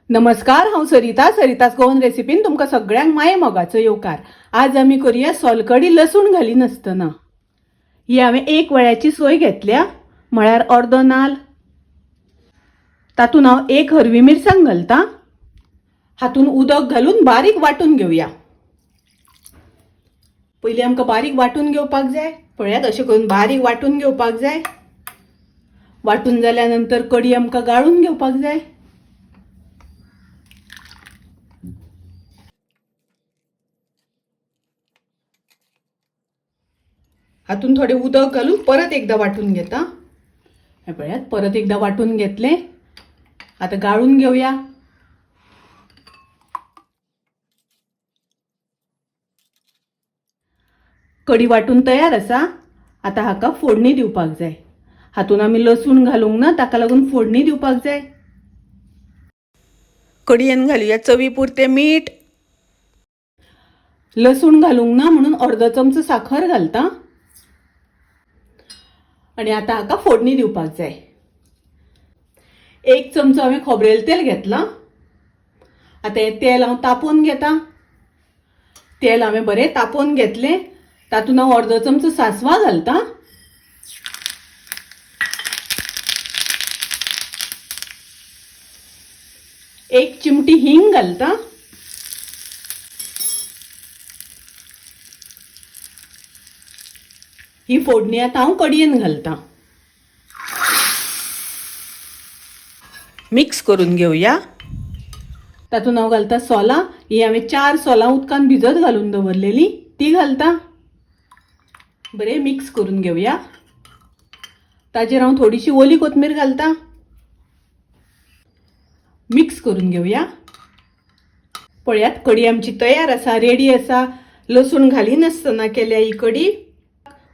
नमस्कार, हांव सरिता. सरितास गोवन रेसिपीन तुमकां सगळ्यांक माये मोगाचो येवकार. आज आमी करुया सोलकडी लसूण घाली नासतना. ही हांवें एक वळ्याची सोय घेतल्या, म्हळ्यार अर्दो नाल. तातूंत हांव एक हरवी मिरसांग घालता. हातून उदक घालून बारीक वांटून घेवया. पयलीं आमकां बारीक वांटून घेवपाक जाय. पळयात, अशें करून बारीक वांटून घेवपाक जाय. वांटून जाल्या नंतर कडी आमकां गाळून घेवपाक जाय. हातून थोडें उदक घालून परत एकदां वांटून घेता. हें पळयात, परत एकदां वांटून घेतलें. आतां गाळून घेवया. कडी वांटून तयार आसा. आतां हाका फोडणी दिवपाक जाय. हातून आमी लसूण घालूंक ना, ताका लागून फोडणी दिवपाक जाय. कडयेन घालुया चवी पुरतें मीठ. लसूण घालूंक ना म्हणून अर्दो चमचो साखर घालता. आनी आतां हाका फोडणी दिवपाक जाय. एक चमचो हांवें खोबरेल तेल घेतलां. आतां हें तेल हांव तापोवन घेता. तेल हांवें बरें तापोवन घेतलें. तातूंत हांव अर्दो चमचो सांसवां घालता. एक चिमटी हिंग घालता. ही फोडणी आतां हांव कडयेन घालता. मिक्स करून घेवया. तातूंत हांव घालता सोलां. ही हांवें 4 सोलां उदकान भिजत घालून दवरलेली, ती घालता. बरें मिक्स करून घेवया. ताजेर हांव थोडीशी ओली कोथमीर घालता. मिक्स करून घेवया. पळयात, कडी आमची तयार आसा, रेडी आसा. लसूण घालिनासतना केल्या ही कडी.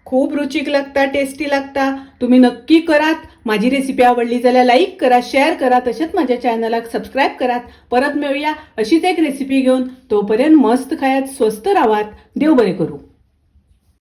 खूब रुचीक लागता, टेस्टी लागता. तुम्ही नक्की करात. माझी रेसिपी आवडली जाल्यार लाईक करा, शेअर करा, तशेंच माझ्या चॅनलाक सबस्क्राईब करात. परत मेळूया अशीच एक रेसिपी घेवन. तोपर्यंत मस्त खायात, स्वस्थ रावात. देव बरें करूं.